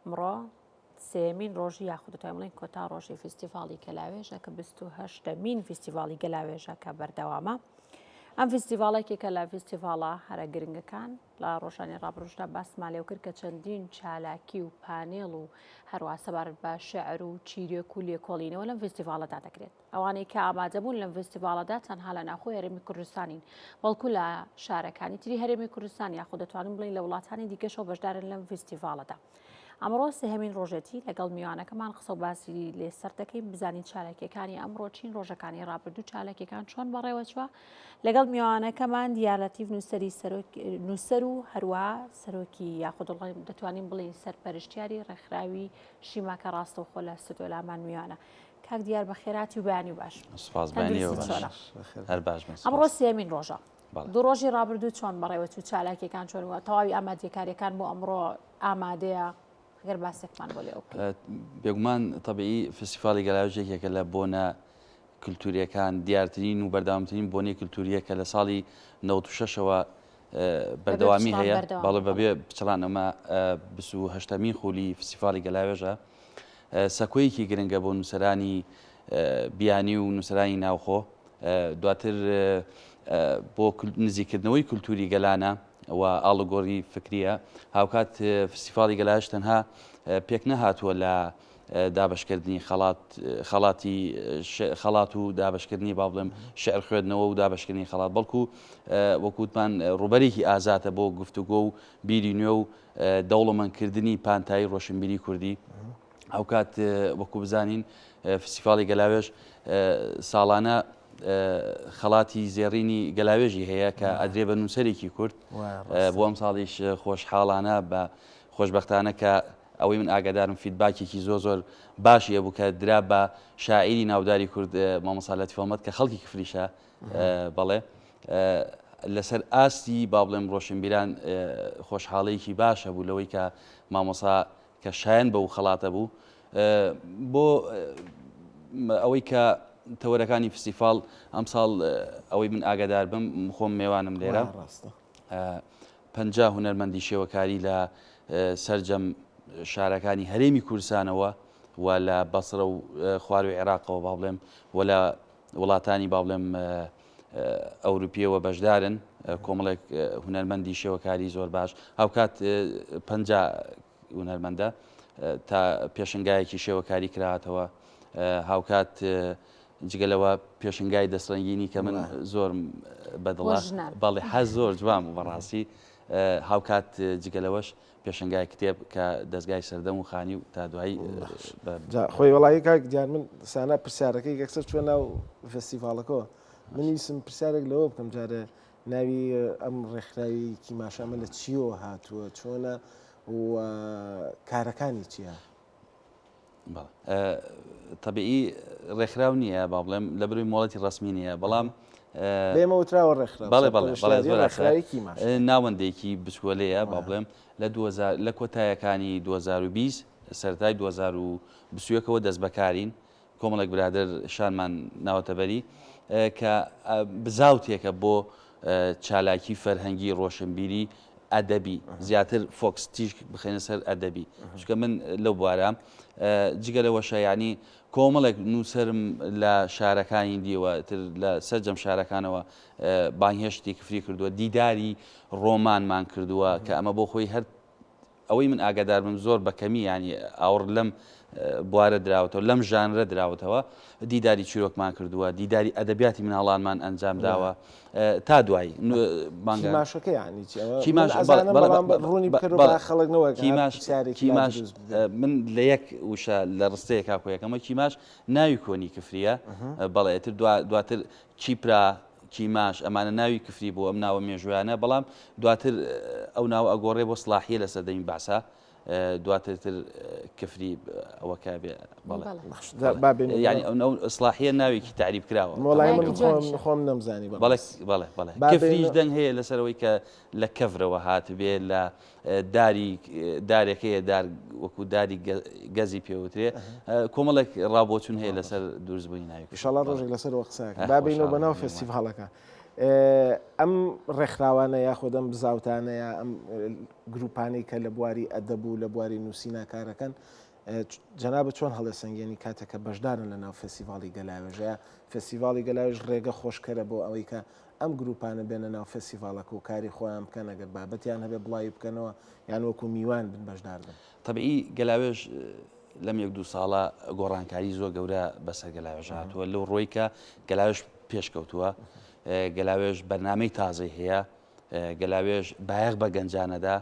ئەمڕۆ سێیەمین ڕۆژی یاخود دەتوانین بڵێین کۆتا ڕۆژی فیستیڤاڵی گەلاوێژە کە 28مین فیستیڤاڵی گەلاوێژە کە بەردەوامە. ئەم فیستیڤاڵە یەکێکە لە فیستیڤاڵە هەرە گرنگەکان لە ڕۆژانی ڕابروشدا باسمان لێو کرد کە چەندین چالاکی و پانێڵ و هەروە سەبارەت بە شعر و چیرۆک و لێکۆڵینەوە لەم فیستیڤاڵەدا دەکرێت. ئەوانەی کە ئامادەبوون لەم ڤیستیڤاڵەدا تەنها لە ناوخۆی هەرێمی کوردستانین، بەڵکو لە شارەکانی تری هەرێمی کوردستان یاخود دەتوانین بڵێین لە وڵاتانی دیکەشەوە بەشدارن لەم ڤیستیڤاڵەدا. ئەمڕۆ سێهەمین ڕۆژێتی لەگەڵ میوانەکەمان قسە و باسی لێسەر دەکەین بزانین چالاکیەکانی ئەمڕۆ چین ڕۆژەکانی ڕابردوو چالاکیەکان چۆن بەڕێوەچوە لەگەڵ میوانەکەمان دیار لەتیف نووسەری سەرۆک نووسەر و هەروە سەرۆکی یاخود دەتوانین بڵێین سەرپەرشتیاری ڕێکخراوی شیماکە ڕاستەوخۆ لە ستۆدیۆ لامان میوانە کاک دیار بەخێراتی و بەیانی باش. سوپاس بەیانی ئێوە باش. هەر باش بن. ئەمڕۆ سێمین ڕۆژە. دوو ڕۆژی ڕابردوو چۆن بەڕێوەچوو چالاکیەکان چۆن وە تەواوی ئامادەکاریەکان بۆ ئەمڕۆ ئامادەیە ئەگەر باسێکمان بۆ لێ بکەیت. بێگومان تەبیعی فستیڤاڵی گەلاوێژ یەکێکە لە بۆنە کلتوریەکان دیارترین و بەردەوامترین بۆنەی کلتوریە کە لە ساڵی 96ەوە بەردەوامی هەیە بەڵێ بەبێ پچڕان ئەمە 28مین خولی فستیڤاڵی گەلاوێژە سەکۆیەکی گرنگە بۆ نووسەرانی بیانی و نووسەرانی ناوخۆ، دواتر بۆ نزیککردنەوەی کولتووری گەلانە و ئاڵوگۆڕی فکرییە. هاوکات فستیڤاڵی گەلاوێژ تەنها پێک نەهاتووە لە دابەشکردنی خەڵات خەڵاتی خەڵات و دابەشکردنی با بڵێم شعر خوێندنەوە و دابەشکردنی خەڵات بەڵکو وەکوتمان ڕووبەرێکی ئازادە بۆ گفتوگۆ و بیری نوێ و دەوڵەمەندکردنی پانتایی ڕۆشنبیری کوردی. هاوکات وەکو بزانین فستیڤاڵی گەلاوێژ ساڵانە خەڵاتی زێڕینی گەلاوێژی هەیە کە ئەدرێ بە نووسەرێکی کورد بۆ ئەم ساڵیش خۆشحاڵانە بە خۆشببختانە کە ئەوەی من ئاگادارم feedback ێکی زۆر زۆر باشی هەبوو کە درا بە شاعیری ناوداری کورد مامۆستا لەتیف هەڵمەت کە خەڵکی کفریشە بەڵێ لەسەر ئاستی با بڵێم ڕۆشنبیران خۆشحاڵەیەکی باش هەبوو لەوەی کە مامۆسا کە شایەن بەو خەڵاتە بوو بۆ ئەوەی کە تەوەرەکانی فستیفاڵ ئەمساڵ ئەوەی من ئاگادار بم خۆم مێوانم لێرە 50 هونەرمەندی شێوەکاری لە سەرجەم شارەکانی هەرێمی کوردستانەوە و لە بەسرە و خواروی عێراقەوە با بڵێم و لە وڵاتانی با بڵێم ئەوروپیەوە بەشدارن کۆمەڵێک هونەرمەندی شێوەکاری زۆر باش هاوکات 50 هونەرمەندە تا پێشنگایەکی شێوەکاری کراوەتەوە هاوکات جگەلەوە پێشنگای دەستڕەنگینی کە من زۆر بەدڵە بەڵێ حەز زۆر جوان بوو بەڕاستی هاوکات جگەلەوەش پێشەنگای کتێب کە دەزگای سەردەم و خانی و تا دوایی بە. جا خۆی وەڵایی کاک دیار من سانا پرسیارەکەی یەکسەر چوە ناو فێستیڤاڵەکەوە من ویستم پرسیارێک لەوە بکەم جارێ ناوی ئەم ڕێکخراوی کیماشە ئەمە لە چیەوە هاتووە چۆنە و کارەکانی چییە؟ تەبیعی ڕێکخراو نییە با بڵێم لە بروی مۆڵەتی ڕسمی نییە بەڵام لێمە وتراوە ڕێکخراو بەڵێ بەڵێ بەڵێ زۆر ناوەندێکی بچکۆلەیە با بڵێم لە 2000 لە کۆتایەکانی 2020 سەرای 2021ەوە دەست بەکارین کۆمەڵێک برادر شانمان ناوەتە بەری کە بزاوتێکە بۆ چالاکی فەرهەنگی ڕۆشنبیری ئەدەبی زیاتر focus تیشک بخەینە سەر ئەدەبی چونکە من لەو بوارە جگە لەوەشە یعنی کۆمەڵێک نووسەرم لە شارەکانی دیوە تر لە سەرجەم شارەکانەوە بانگهێشتی کفری کردووە دیداری ڕۆمانمان کردووە کە ئەمە بۆ خۆی هەر ئەوەی من ئاگادار بم زۆر بە کەمی یانی ئاوڕ لەم بوارە دراوەتەوە لەم ژانرە دراوەتەوە دیداری چیرۆکمان کردووە دیداری ئەدەبیاتی مناڵانمان ئەنجام داوە تا دوایی کیماشەکە یانی چی ئەوە کیماش ئەزانم بەڵام ڕوونی بکەرەوە با خەڵک نەوەک کیماش پرسیارێکی لا کیماش دروست ببێ. من لە یەک وشە لە ڕستەیەکا کۆیەکەمە کیماش ناوی کۆنی کفریە بەڵێ ئیتر دواتر کیپرا کیماش ئەمانە ناوی کفری بۆ ئەم ناوە مێژویانە بەڵام دواتر ئەو ناوە ئەگۆڕێ بۆ سڵاحیە لە سەردەمی بەعسا دواتر تر کفری ئەوە کە بێ بەڵێ یعنی ئەو ناو ئیسلاحیە ناوێکی تعریب کراوە وەڵای من خۆم خۆم نەمزانی بەڵێ بەڵێ بەڵێ کفریش دەنگ هەیە لەسەرەوەی کە لە کەڤرەوە هاتبێ لە داری دارێکەیە دار وەکو داری گەزی پێوترێ ئەم ڕێکخراوانە یاخود ئەم بزاوتانە یا ئەم گروپانەی کە لە بواری ئەدەب و لە بواری نووسینا کارەکەن جەنابت چۆن هەڵێسەنگێنی کاتێک کە بەشدارن لە ناو فێستیڤاڵی گەلاوێژ یا فێستیڤاڵی گەلاوێژ ڕێگە خۆشکەرە بۆ ئەوەی کە ئەم گروپانە بێنە ناو فێستیڤاڵەکە و کاری خۆیان بکەن ئەگەر بابەتیان هەبێ بڵاوی بکەنەوە یان وەکو میوان بن بەشدار بن؟ تەبعی گەلاوێژ لەم یەک دوو ساڵە گۆڕانکاری زۆر گەورە بەسەر گەلاوێژ هاتووە لەو ڕۆی کە گەلاوێژ پێشکەوتووە گەلاوێژ بەرنامەی تازەی هەیە گەلاوێژ بایەخ بە گەنجانەدا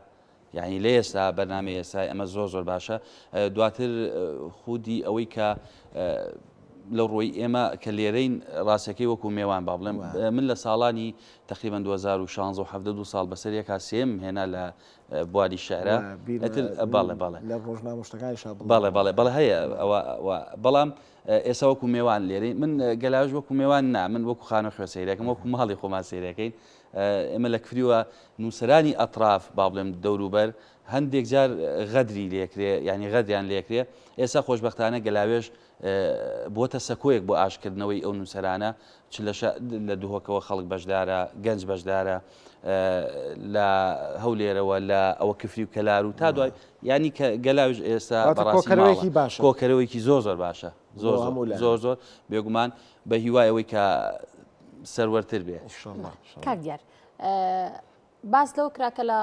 یانی لە ئێستا بەرنامەی ئێستای ئەمە زۆر زۆر باشە دواتر خودی ئەوەی کە لەو ڕۆی ئێمە کە لێرەین ڕاستەکەی وەکو مێوان با بڵێم من لە ساڵانی تقریبا 2016 و 17 دو ساڵ بەسەر یەکا سێم هێنا لە بواری شعرە ئەتر بەڵێ بەڵێ لە ڕۆژنامەشتەکانی شا بەڵێ بەڵێ بەڵێ هەیە ئەوە بەڵام ئێستا وەکو مێوان لێرەی من گەلاوێژ وەکو مێوان نا من وەکو خانە خوێ سەیرەکەم وەکو ماڵی خۆمان سەیرەکەین ئێمە لە کفریوە نووسەرانی ئەتراف با بڵێم دەوروبەر هەندێک جار غەدری لێکرێ یعنی غەدریان لێکرێ ئێستا خۆشببختانە گەلاوێژ بۆتە سەکۆیەک بۆ ئاشکردنەوەی ئەو نووسەرانە چ لە لە دهۆکەوە خەڵک بەشدارە گەنج بەشدارە لە هەولێرەوە لە ئەوە کفری و کەلار و تا دوای ینی کە گەلاوێژ ئێستا بەڕاستی باشە کۆکەرەوەیکی زۆر زۆر باشە زۆر زۆر زۆر بێگومان بە هیوای ئەوەی کە سەروەرتر بێ. کاک دیار باس لەوە کرا کە لە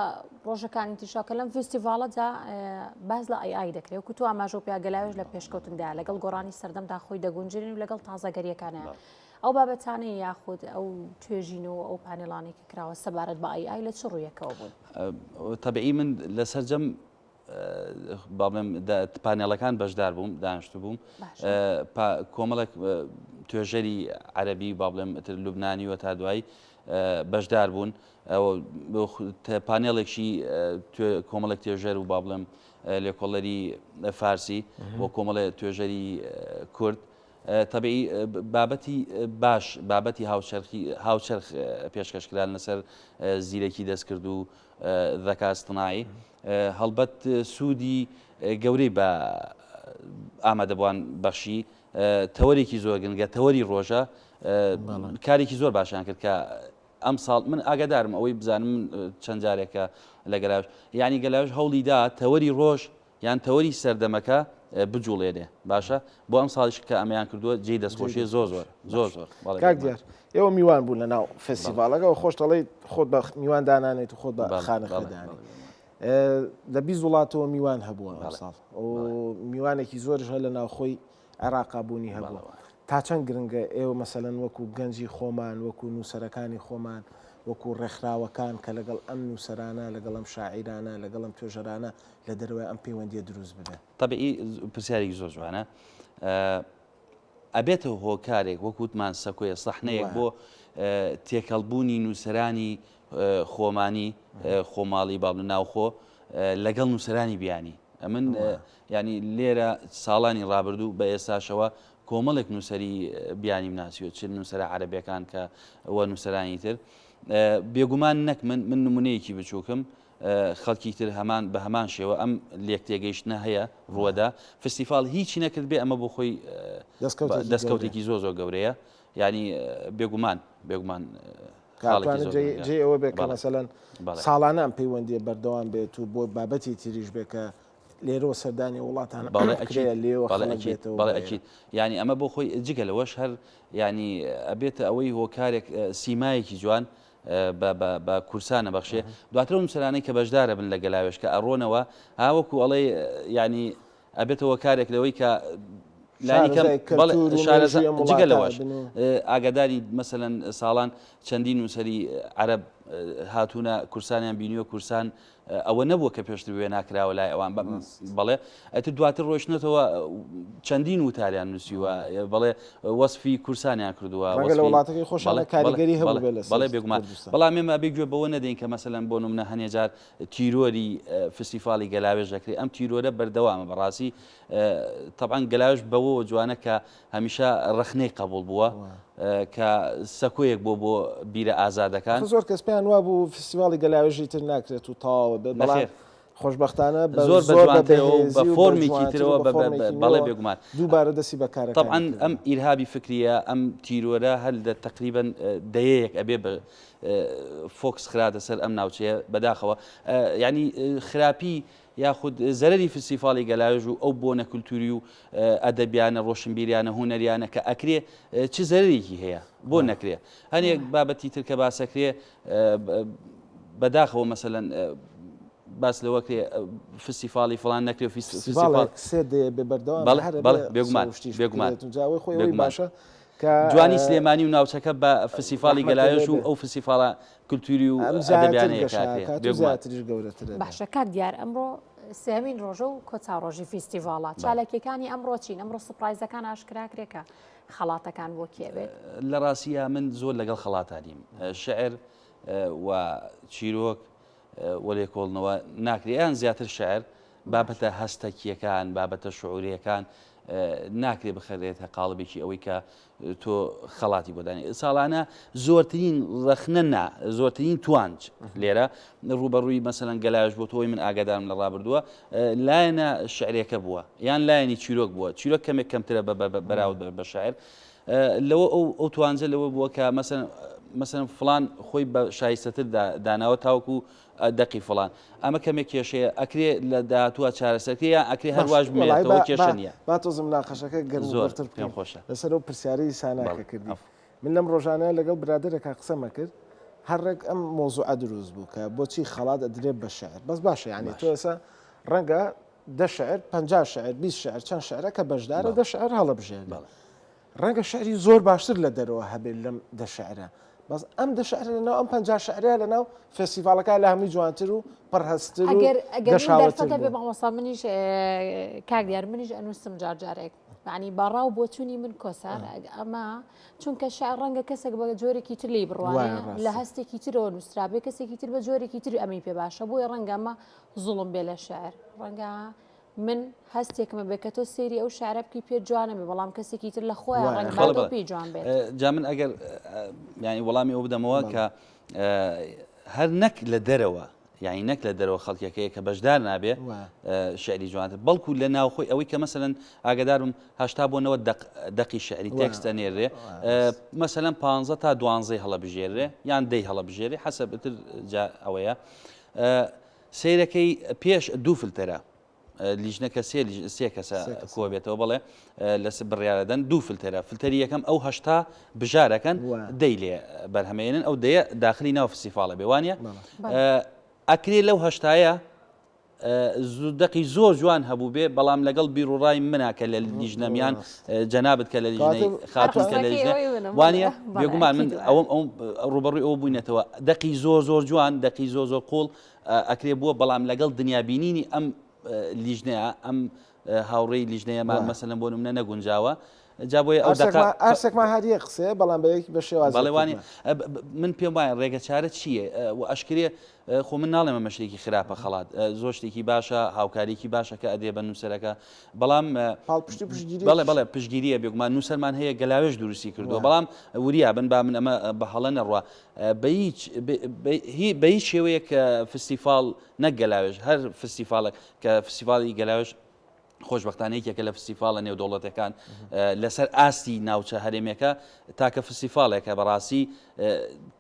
ڕۆژەکانی تریشا کە لەم فیستیڤاڵەدا باس لە AI دەکرێت وەکو تۆ ئاماژە و پیاگەلاوێژ لە پێشکەوتندا لەگەڵ گۆڕانی سەردەمدا خۆی دەگونجێنین و لەگەڵ تازەگەریەکانە ئەو بابەتانەی یاخود ئەو توێژینەوە ئەو پانێڵانەی کە کراوە سەبارەت بە AI لە چ ڕوویەکەوە بوون؟ تەبعی من لەسەرجەم با بڵێم پانێڵەکان بەشدار بووم دانیشت بووم کۆمەڵێک توێژەری عەربی با بڵێم تر لوبنانی و تا دوایی بەشدار بوون پانێڵێکی کۆمەڵێک توێژەر و با بڵێم لێکۆڵەری فارسی و کۆمەڵێ توێژەری کورد تەبعی بابەتی باش بابەتی هاوچەرخی هاوچەرخ پێشکەش کران لەسەر زیرەکی دەستکرد و ذکاء اصطناعی هەڵبەت سوودی گەورەی بە ئامادەبووان بەخشی، تەوەرێکی زۆر گرنگە، تەوەری ڕۆژە، کارێکی زۆر باشیان کرد کە ئەمساڵ من ئاگادارم ئەوەی بزانم من چەند جارێکە لە گەلاوێژ یعنی گەلاوێژ هەوڵی دا تەوەری ڕۆژ یان تەوەری سەردەمەکە بجوڵێنێ باشە بۆ ئەم ساڵیش کە ئەمەیان کردووە جێی دەستخۆشیە زۆر زۆر زۆر زۆر کاک دیار ئێوە میوان بوون لە ناو فێستیڤاڵەکە و خۆش دەڵێیت خۆت بە میوان دانانێت و خۆت بە خانەخوێ دانێت لە 20 وڵاتەوە میوان هەبووە ئەمساڵ و میوانێکی زۆرش هەر لە ناوخۆی عێراقا بوونی هەبووە تا چەند گرنگە ئێوە مەسەلەن وەکو گەنجی خۆمان وەکو نووسەرەکانی خۆمان وەکو ڕێکخراوەکان کە لەگەڵ ئەم نووسەرانە لەگەڵ ئەم شاعیرانە لەگەڵ ئەم توێژەرانە لە دەرەوەی ئەم پەیوەندیە دروست ببێ؟ تەبعی پرسیارێکی زۆر جوانە ئەبێتە هۆکارێک وەک وتمان سەکۆیە سەحنەیەک بۆ تێکەڵبوونی نووسەرانی خۆمانی خۆماڵی با بڵێم ناوخۆ لەگەڵ نووسەرانی بیانی ئەمن ینی لێرە ساڵانی ڕابردوو بە ئێستاشەوە کۆمەڵێک نووسەری بیانیم ناسیوە چ نووسرە عەرەبەکان کە وە نووسەرانی تر بێگومان نەک من من نمونەیەکی بچووکم خەڵکی تر هەمان بە هەمان شێوە ئەم لێکتێگەیشتنە هەیە ڕووەدا فستیفاڵ هیچی نەکرد بێ ئەمە بۆ خۆی دەستکەوتێکی زۆر زۆر گەورەیە ینی بێگومان بێگومان جێ ئەوە بێت کە مەسەلەن ساڵانە ئەم پەیوەندیە بەردەوام بێت و بۆ بابەتی تریش بێت کە لێرەوە سەردانی وڵاتان بەڵێ ئەکید ینی ئەمە بۆ خۆی جگە لەوەش هەر ینی ئەبێتە ئەوەی هۆکارێک سیمایەکی جوان بە کورسانە بەخشێ دواتر ئەو نووسەرانەی کە بەشدارە بن لە گەلاوێژ کە ئەڕۆنەوە ها وەکو ئەڵێ ینی ئەبێتە هۆکارێک لەوەی کە لانی کەم شارەزا جگە لەوەش ئاگاداری مەسەلەن ساڵان چەندین نووسەری عەرەب هاتوونە کورسانیان بینیوە کورسان ئەوە نەبووە کە پێشتر وێنا کراوە لای ئەوان بەڵێ ئەتر دواتر ڕۆشتنەتەوە چەندین وتاریان نووسیوە بەڵێ وەسفی کورسانیان کردووە لە وڵاتەکەی خۆشیان کاریگەری هەبوو بەڵێ بێگومان بەڵام ئێمە ئەبێ گوێ بەوە نەدەین کە مەسەلەن بۆ نمونە هەنێ جار تیرۆری فستیفاڵی گەلاوێژ دەکرێت ئەم تیرۆرە بەردەوامە بەڕاستی تەبعەن گەلاوێژ بەوەوە جوانە کە هەمیشە ڕەخنەی قبوڵ بووە کە سەکۆیەک بۆ بۆ بیرە ئازادەکان. زۆر کەس پێیان وابوو فستیڤاڵی گەلاوێژی تر ناکرێت و تەواوە بێت بەڵام. خۆشبەختانە بە زۆر بە زۆر بە جوانترەوە و بە بەهێزی و بە فۆرمێکی جوانتر و ترەوە بە بە بە فۆرمێکی بەڵێ نوێوە بێگومان. دووبارە دەستی بە کارەکانی تەبعەن کردەوە. ئەم ئیرهابی فکرییە، ئەم تیرۆرە هەر لە تەقریبەن دەیەیەک ئەبێ بە فۆکس خراتە سەر ئەم ناوچەیە بەداخەوە یانی خراپی یاخود زەرەری فستیفاڵی گەلاوێژ و ئەو بۆنە کولتوری و ئەدەبیانە ڕۆشنبیریانە هونەریانە کە ئەکرێ چ زەرەرێکی هەیە بۆ نەکرێ هەنێک بابەتی تر کە باسەکرێ بەداخەوە مەسەلەن باس لەوە کرێ فستیفاڵی فڵان نەکرێ فستیفاڵێک سێ دەیە بێ بەردەوام بەڵێ بەڵێ بێگومان بێگومان جاوەی خۆی ئەوەی باشە جوانی سلێمانی و ناوچەکە بە فستیفاڵی گەلاوێژ و ئەو فستیفاڵە کولتوری و ئەدەبیانەیە کە ئەکرێ بێگومان. باشە کاک دیار ئەمڕۆ سێهەمین ڕۆژە و کۆتا ڕۆژی فیستیڤاڵە چالاکیەکانی ئەمڕۆ چین ئەمڕۆ surprise ەکان ئاشکرا کرێ کە خەڵاتەکان بۆ کێ بێت؟ لە ڕاستیا من زۆر لەگەڵ خەڵاتا نیم شعر و چیرۆک و لێکۆڵنەوە ناکرێ یان زیاتر شعر بابەتە هەستەکییەکان، بابەتە شعورییەکان ناکرێ بخرێتە قاڵبێکی ئەوەی کە تۆ خەڵاتی بۆ دانێ. ساڵانە زۆرترین ڕەخنە نا، زۆرترین توانج لێرە ڕووبەڕووی مەسەلەن گەلاوێژ بۆ تۆی من ئاگادارم لە ڕابردووە لایەنە شعرێکە بووە یان لایەنی چیرۆک بووە چیرۆک کەمێک کەمترە بە بەراورد بە شعر لەوە ئەو توانجە لەوە بووە کە مەسەلەن مەسەلەن فڵان خۆی بە شایستەتر داناوە تاوەکو دەقی فڵان ئەمە کەمێک کێشەیە ئەکرێ لە داهاتووە چارەسەر کرێ یان ئەکرێ هەر واش بمێنێتەوە کێشە نییە. با تۆزە مناقەشەکە گەرم و زۆر گوڕتر پێم بکەین خۆشە. لەسەر ئەو پرسیارەی سانا بەڵێ کە کردی. عەفو. من لەم ڕۆژانە لەگەڵ برادەرێکا قسەمە کرد هەر ڕێک ئەم مەوزوعە دروست بوو کە بۆچی خەڵات ئەدرێ بە شعر بەس باشە یانی باش. تۆ ئێستا ڕەنگە دە شعر 50 شعر 20 شعر چەند شعرە کە بەشدارە بەڵێ. دە شعر هەڵەبژێرێ بەڵێ. ڕەنگە شعری زۆر باشتر لە دەرەوە هەبێت لەم دە شعرە بەس ئەم دە شعرە لەناو ئەم 50 شعرەیە لەناو فێستیڤاڵەکە لە هەمووی جوانتر و پڕهەستتر و ئەگەر ئەگەر من گەشاوەتر دەرفەتە بێ بوو. مامۆستا منیش کاک دیار منیش ئەنووسم جار جارێک یعنی بەڕا و بۆچوونی من کۆسار ئەمە چونکە شعر ڕەنگە کەسێک بە جۆرێکی تر لێی بڕوانێ وایە لە ڕاستە. هەستێکی ترەوە نووسرابێ کەسێکی تر بە جۆرێکی تر ئەمەی پێ باشە بۆیە ڕەنگە ئەمە زوڵم بێ لە شعر ڕەنگە من هەستێکمە بێ کە تۆ سەیری ئەو شعرە بکەی پێت جوانە بێ بەڵام کەسێکی تر لە خۆیان وایە. ڕەنگ بەڵێ باتەوە بەڵێ پێی جوان بێت. جا من ئەگەر یانی وەڵامی ئەوە بدەمەوە بەڵێ. کە هەر نەک لە دەرەوە یانی نەک لە دەرەوە خەڵکێکەیە کە بەشدار نابێ وایە. شعری جوانتر بەڵکو لە ناوخۆی ئەوەی کە مەسەلەن ئاگادارم 80 بۆ 90 دەق دەقی شعری وایە. text ئەنێرێ وایە ڕاست. مەسەلەن 15 تا دوانزەی هەڵەبژێرێ یان دەی هەڵەبژێرێ حەسەب ئیتر جا ئەوەیە سەیرەکەی پێش دوو فلتەرە لیژنەکە سێ سێ کەسە کۆبێتەوە بەڵێ لەس بڕیارەدەن دوو فلتەرە فلتەری یەکەم ئەو 80 بژارەکەن دەی لێ بەرهەمێنن ئەو دەیە داخلی ناو فستیفاڵە بێوانە ئەکرێ لەو هەشتایە دەقی زۆر جوان هەبوو بێ بەڵام لەگەڵ بیرڕای منە کە لە لیژنەمیان جەنابت کە لە لیژنەی خاتون کە لە لیژنە وانە بێگومان من ئەوم ئەو ڕوبەڕووی ئەو بووینەتەوە دەقی زۆر زۆر جوان دەقی زۆر زۆر قوڵ ئەکرێ بووە بەڵام لەگەڵ دنیابینینی ئەم لیژنەیە ئەم هاوڕێی لیژنەیەمان مەسەلەن بۆ نمونە نەگونجاوە جا بۆیە ئەو دەقە ئارسێکمان هەر یەک قسەیە بەڵام بە یەک بە شێوازێک بەڵێ وانیە من پێم وایە ڕێگە چارە چییە و ئەشکرێ خۆ من ناڵێم ئەمە شتێکی خراپە خەڵات زۆر شتێکی باشە هاوکاریکی باشە کە ئەدرێ بە نووسەرەکە بەڵام پاڵپشتی پشتگیری بەڵێ بەڵێ پشتگیریە بێگومان نووسەرمان هەیە گەلاوێژ دروستی کردووە بەڵام وریا بن با من ئەمە بە هەڵە نەڕوا بە هیچ بە هیچ شێوەیەک فستیفاڵ نەک گەلاوێژ هەر فستیفاڵێک کە فستیفاڵی گەلاوێژ خۆشبەختانە یەکێکە لە فستیفاڵە نێودەوڵەتەکان لەسەر ئاستی ناوچە هەرێمێکە تاکە فستیفاڵێکە بەڕاستی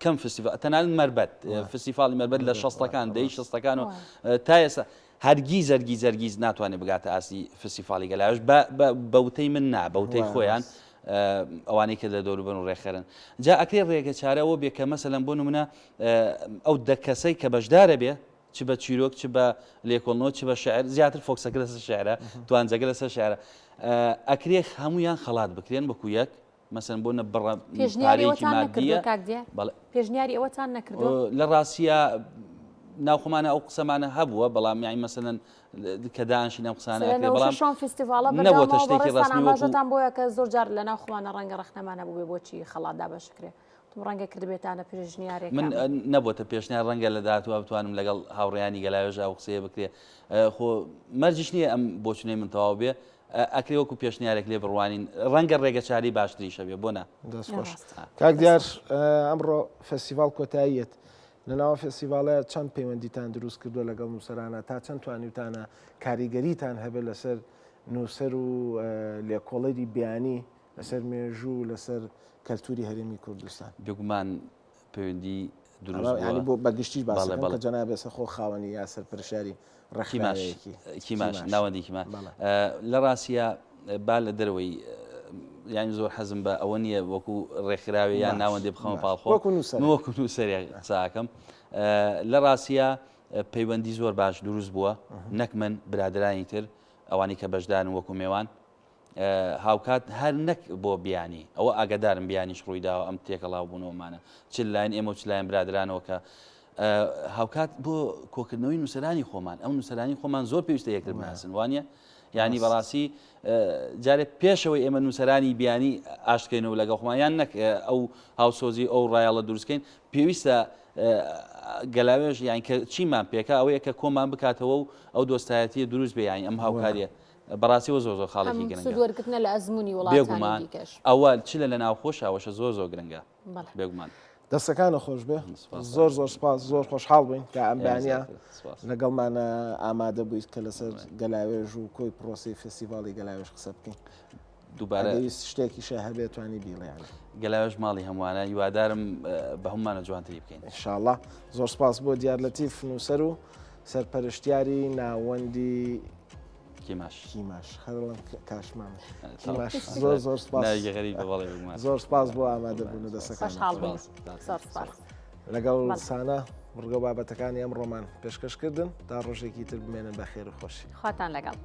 کەم فستیفال تەنانەت مەربەت فستیفاڵی مەربەت لە شەستەکان دەی شەستەکان و تا ئێستا هەرگیز هەرگیز هەرگیز ناتوانێت بگاتە ئاستی فستیفاڵی گەلاوێژ بە وتەی من نا بە وتەی خۆیان ئەوانەی کە لە دەوروبەر و ڕێکخەرن جا ئەکرێ ڕێگە چارەوە بێ کە مەسەلەن بۆ نمونە ئەو دە کەسەی کە بەشدارە بێ چ بە چیرۆک چ بە لێکۆڵنەوە چ بە شعر زیاتر فۆکسەکە لەسەر شعرە توانجەکە لەسەر شعرە ئەکرێ هەمویان خەڵات بکرێن وەکو یەک مەسەن بۆ نە بڕە پێشنیاری پارەیەکی ئەوەتان نەکردووە مادیە کاک دیار بەڵێ پێشنیاری ئەوەتان نەکردووە لە ڕاستیە ناوخۆمانە ئەو قسەمانە هەبووە بەڵام یانی مەسەلەن کە دانشین ئەم قسانە سەرە ئەکرێ بەڵام نەوشەشۆن فیستیڤاڵە نەبووەتە بەردەوامەوە شتێکی بەڕێزتان ڕەسمی وەکو ئاماژەتان بۆیە کە زۆر جار لە ناو خۆمانە ڕەنگە ڕەخنەمان هەبووبێ بۆچی خەڵات دابەشکرێ وتم ڕەنگە کردبێتانە پێشنیارێک من ئەمە نەبووەتە پێشنیار ڕەنگە لە داهاتووە بتوانم لەگەڵ هاوڕێیانی گەلاوێژ ئەو قسەیە بکرێ خۆ مەرجیش نییە ئەم بۆچونەی من تەواو بێ ئەکرێ وەکو پێشنیارێک لێ بڕوانین ڕەنگە ڕێگەچارەی باشتریش هەبێ بۆ نا؟ دەست خۆش کاک دیار ئەمڕۆ فێستیڤاڵ کۆتاییەت. لە ناوە فێستیڤاڵە چەند پەیوەندیتان دروست کردووە لەگەڵ نووسەرانە تا چەند توانیوتانە کاریگەریتان هەبێت لەسەر نووسەر و لێکۆڵەری بیانی لەسەر مێژوو و لەسەر کەلتوری هەرێمی کوردستان؟ بێگومان پەیوەندی دروست بووە. یانی بۆ بە گشتیش باس دەکەم کە جەنابت ئێستا خۆ خاوەنی یا سەرپەرشتیاری ڕێکخراوێکی کیماش ناوەندی کیماش لە ڕاستیا با لە دەرەوەی یانی زۆر حەزم بە ئەوە نییە وەکو ڕێکخراوێ یان ناوەندێ بخەمە پاڵ خۆم وەکو نووسەر وەکو نووسەرێک قساکەم لە ڕاستیا پەیوەندی زۆر باش دروست بووە نەک من برادرانی تر ئەوانی کە بەشدارن وەکو مێوان هاوکات هەر نەک بۆ بیانی ئەوە ئاگادارم بیانیش ڕوویداوە ئەم تێکەڵاو بوونەوەمانە چ لایەن ئێمە و چ لایەن برادرانەوە کە هاوکات بۆ کۆکردنەوەی نووسەرانی خۆمان ئەم نووسەرانی خۆمان زۆر پێویستە یەکتر بناسن وانە ینی بەڕاستی جارێ پێشەوەی ئێمە نووسەرانی بیانی ئاشتکەینەوە لەگەڵ خۆمان یان نەک ئەو هاوسۆزی ئەو ڕایەڵە دروستکەین پێویستە گەلاوێژ یان کە چیمان پێکا ئەوەیە کە کۆمان بکاتەوە و ئەو دۆستایەتیە دروست بێ یانی ئەم هاوکاریە بەڕاستی وە زۆر زۆر خاڵێکی گرنگە سوود وەرگرتنە لە ئەزموونی وڵاتانی بێگومان دیکەش ئەوە چ لە لە ناوخۆش ئەوەشە زۆر زۆر گرنگە بەڵێ بێگومان دەستەکانە خۆش بێ سپاس زۆر زۆر سپاس زۆر خۆشحاڵ بووین کە ئەم ئێمە بەیانە زیاتر سپاس لەگەڵمانە ئامادە بوویت کە لەسەر گەلاوێژ و کۆی پرۆسەی فێستیڤاڵی گەلاوێژ قسە بکەین دووبارە ئەگەر ویست شتێکیشە هەبێت توانی بیڵێ یانی. گەلاوێژ ماڵی هەمووانە هیوادارم بە هەموومانە جوانتری بکەین. ان شاء اللە زۆر سپاس بۆ دیار لەتیف نووسەر و سەرپەرشتیاری ناوەندی کیماش کیماش هەرڵم کاشمان کیماش زۆر زۆر سپاس ناوێکی غەریبە بەڵێ بێگومان. زۆر سپاس بۆ ئامادەبوون و دەستەکانت خۆشحاڵ بووین. سپاس. زۆر سپاس. لەگەڵ بەڵێ. سانا بڕگە و بابەتەکانی ئەمڕۆمان پێشکەش کردن تا ڕۆژێکی تر بمێنن بە خێر و خۆشی. خواتان لەگەڵ.